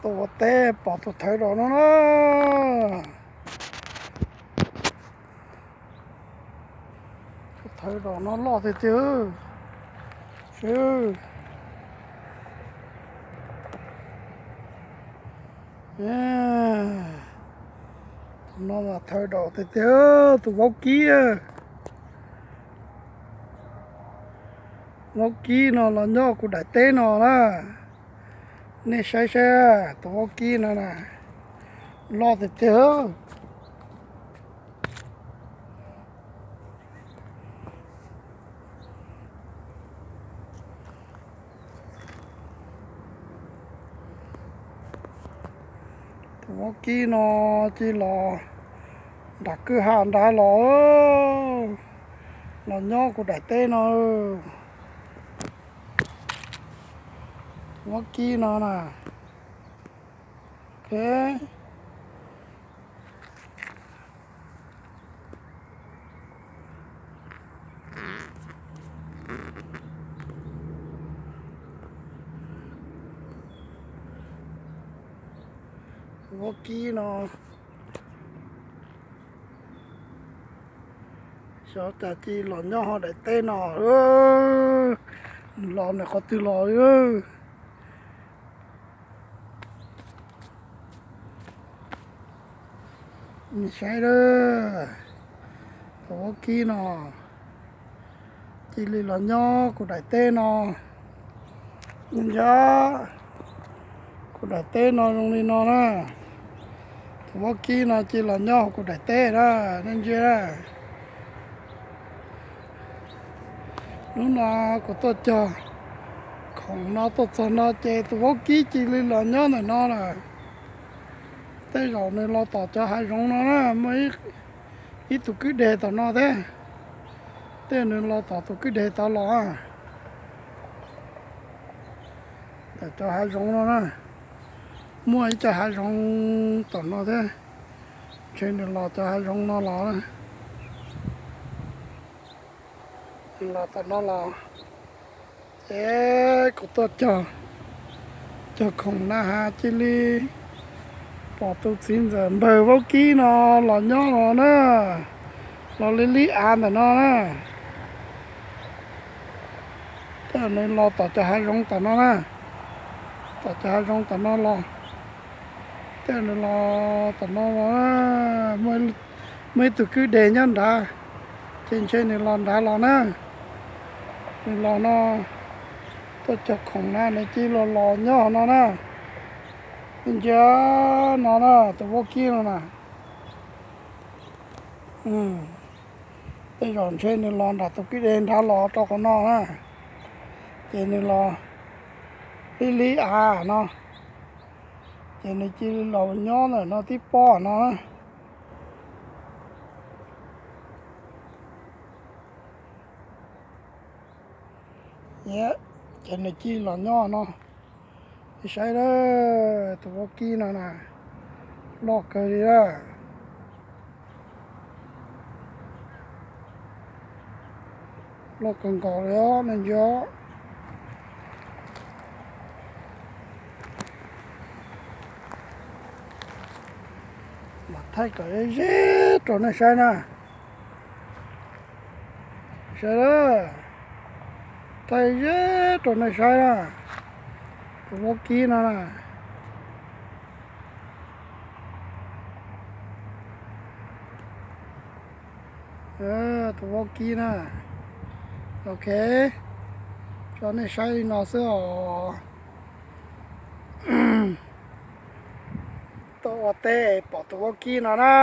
Tuaj ua teb pom tus thawv daus no na. Tus thawv daus no loj tiag tiag. Sw, tus no mas thawv daus tiag tiag, tus vaub kib. Vaub kib no los nyob kuv daim teb no na. Nej saib saib tus vaub kib no na, loj tiag tiag. Tus vaub kib no cia li los nram kwj ha nrad los, los nyob kuv daim teb no. Tus vaub kib no na. Ok. Tus vaub kib no xyov cas cia li los nyob hauv daim teb no. Nws los nws qhov twg los. Nej saib, tus vaub kib no cia li los nyob kuv daim teb no. Nco, kuv daim teb no zoo li no na. Tus vaub kib no cia li los nyob kuv daim teb na, nej ntsia. Hnub no kuv tuaj cog khoom no tuaj txog no ces tus vaub kib cia li los nyob ntawm no lawm. Tej zaum nws los tom cov hav zoov no na, muaj ib tug kwj deg tom no thiab. Tej nws los tom tus kwj deg tod los. Tom cov hav zoov no na, muaj ib co hav zoov tom no thiab. Ntshe nws los cov hav zoov no los. Nws los tom no los. Ces kuv tuaj cog, cog khoom na has cia li pom tus txiv ntxawm npawg vaub kib no los nyob no na, los li li av ntawm no na. Tej nws los tom cov hav zoov tom no na, tom cov hav zoov tom no los. Tej nws los tom no los, muaj ib tug kwj deg nyob nrad, ces ntshe nws los nrad los na. Nws los no, tuaj cog khoom na nws cia li los los nyob no na. Nej ntsia no na, tus vaub kib no na. Tej zaum ntshe nws los nram tus kwj deg nrad los rau qhov no na, ces nws los li li av no, ces nws cia li los nyob ntawm no tib pob no na. Ces nws cia li los nyob no. Nej saib, tus vaub kib no na, loj kawg li a. Loj kawg nkaus li os, nej ntsia. Mam thaij kom ze rau nej saib na. Saib, thaij ze rau nej saib na. Tus vaub kib no na. Tus vaub kib na. Ok, tso nej saib li no xwb os. Tuaj ua teb pom tus vaub kib no na.